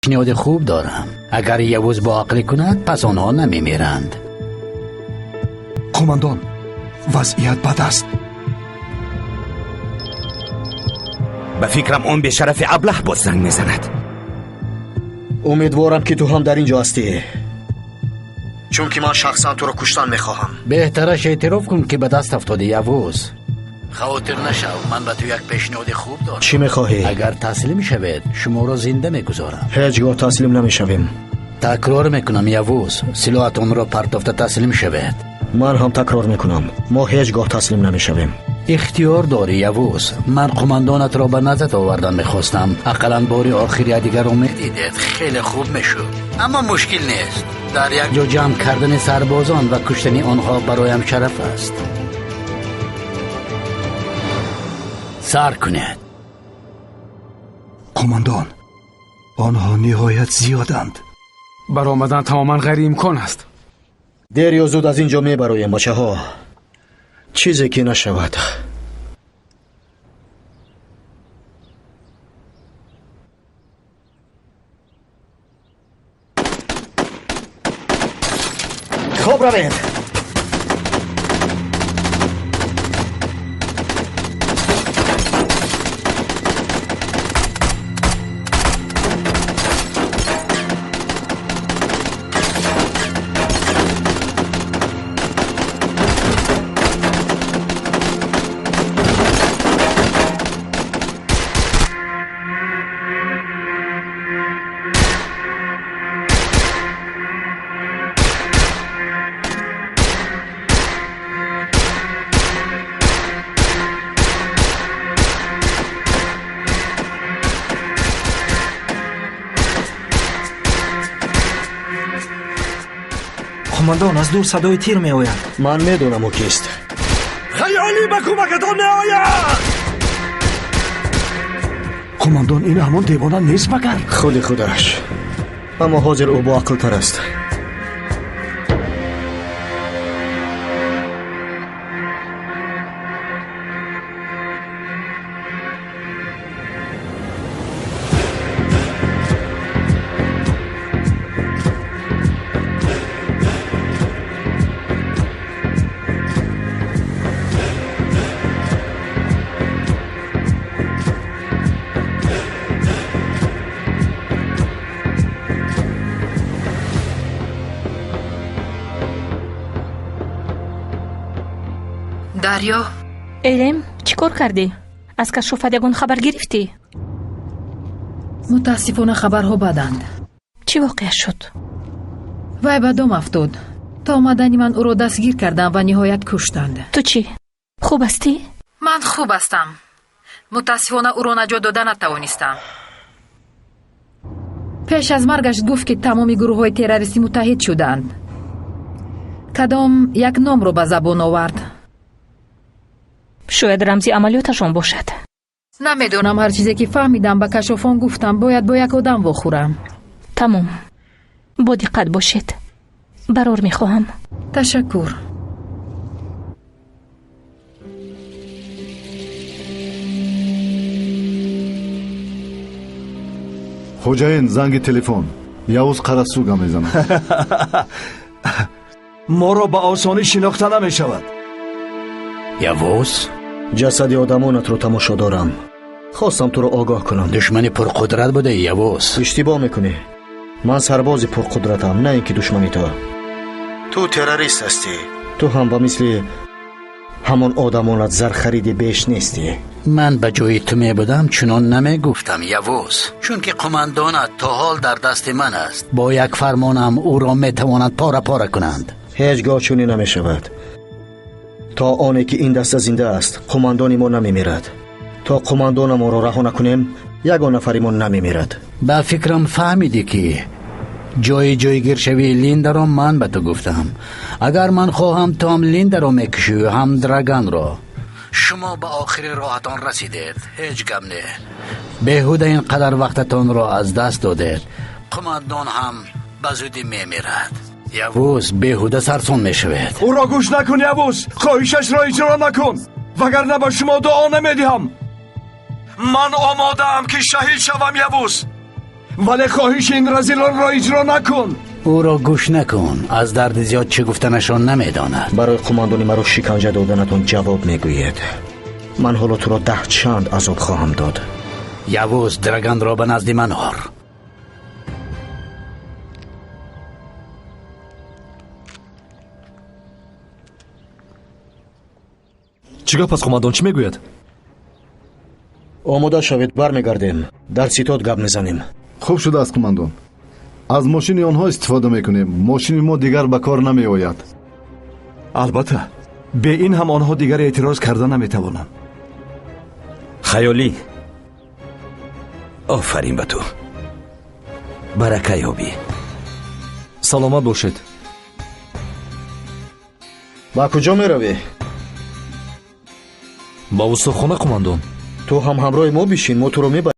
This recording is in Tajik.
Пешниҳоди хуб дорам. Агар Явуз бо ақлӣ кунад, пас онҳо намемиранд. Қумандон, вазъият бад аст. Ба фикрам он бешарафи аблаҳ боз занг мезанад. Умедворам, ки ту ҳам дар ин ҷо ҳастӣ, чунки ман шахсан туро куштан мехоҳам. Беҳтараш эътироф кун, ки ба даст афтодӣ, Явуз. Хавотир нашав, ман ба ту як пешниҳоди хуб дорам. Чӣ мехоҳӣ? Агар таслим шавед, шуморо зинда мегузорам. Ҳеҷ гоҳ таслим намешавем. Такрор мекунам, Явуз, силоҳатонро партофта таслим шавед. Ман ҳам такрор мекунам, мо ҳеҷ гоҳ таслим намешавем. Ихтиёр дорӣ, Явуз. Ман қумандонатро ба наздат овардан мехостам. Ақаллан бори охир якдигарро медидед, хеле хуб мешуд. Аммо мушкил нест. Дар як ҷо ҷамъ кардани сарбозон ва куштани онҳо бароям шараф аст. Сар кунед. Қумандон, онҳо ниҳоят зиёданд. Баромадан тамоман ғайриимкон аст. Дер ё зуд аз ин ҷо мебароем, бачаҳо. Чизе ки нашавад. Хоб равед. Қумандон, аз дур садои тир меояд. Ман медонам, ӯ кист. Хаёлӣ ба кӯмакатон меояд. Қумандон, ин ҳамон девона нест магар? Худи худаш, аммо ҳозир ӯ боақлтар аст. Дарё. Элем, чӣ кор кардӣ? Аз кашофат ягон хабар гирифтӣ? Мутаассифона, хабарҳо баданд. Чӣ воқеа шуд? Вай ба дом афтод. То омадани ман ӯро дастгир кардам ва ниҳоят куштанд. Ту чӣ, хуб ҳастӣ? Ман хуб ҳастам. Мутаассифона, ӯро наҷот дода натавонистам. Пеш аз маргаш гуфт, ки тамоми гурӯҳҳои террористӣ муттаҳид шуданд. Кадом як номро ба забон овард. Шояд рамзи амалиёташон бошад. Намедонам. Ҳар чизе ки фаҳмидам, ба кашофон гуфтам. Бояд бо як одам вохӯрам. Тамом, бо диққат бошед. Барор мехоҳам. Ташаккур. Хоҷаин, занги телефон. Явуз Қарасу гап мезанад. Моро ба осонӣ шинохта намешавад. Явуз. Ҷасади одамонатро тамошо дорам. Хостам туро огоҳ кунам. Душмани пурқудрат будаи, Явуз. Иштибоҳ мекунӣ. Ман сарбози пурқудратам, на ин ки душмани ту. Ту террорист ҳастӣ. Ту ҳам ба мисли ҳамон одамонат зархариди беш нестӣ. Ман ба ҷои ту мебудам, чунон намегуфтам, Явуз, чунки қумандонат то ҳол дар дасти ман аст. Бо як фармонам ӯро метавонанд пора пора кунанд. Ҳеҷ гоҳ чунин намешавад. То оне ки ин даста зинда аст, қумандони мо намемирад. То қумандонамонро раҳо накунем, ягон нафари мо намемирад. Ба фикрам, фаҳмидӣ, ки ҷои ҷойгиршавии Линдаро ман ба ту гуфтам. Агар ман хоҳам, ту ҳам Линдаро мекушӣ, ҳам Драганро. Шумо ба охири роҳатон расидед. Ҳеҷ гап не, беҳуда ин қадар вақтатонро аз даст додед. Қумандон ҳам ба зудӣ мемирад. Явуз, беҳуда сарсон мешавед. Ӯро гӯш накун, Явуз. Хоҳишашро иҷро накун, вагарна ба шумо дуо намедиҳам. Ман омодаам, ки шаҳид шавам, Явуз. Вале хоҳиши ин разилонро иҷро накун. Ӯро гӯш накун, аз дарди зиёд чӣ гуфтанашон намедонад. Барои қумандони маро шиканҷа доданатон ҷавоб мегӯед. Ман ҳоло туро 10 чанд азоб хоҳам дод. Явуз, Драганро ба назди ман ор. Чӣ гап аст, қумандон? Чӣ мегӯяд? Омода шавед, бармегардем. Дар ситод гап мезанем. Хуб шудааст, қумандон. Аз мошини онҳо истифода мекунем. Мошини мо дигар ба кор намеояд. Албатта, бе ин ҳам онҳо дигар эътироз карда наметавонанд. Хаёлӣ, офарин ба ту. Барака ёбӣ. Саломат бошед. Ба куҷо меравӣ? Ба устохона, қумандон. Ту ҳам ҳамроҳи мо бишин, мо туро мебарем.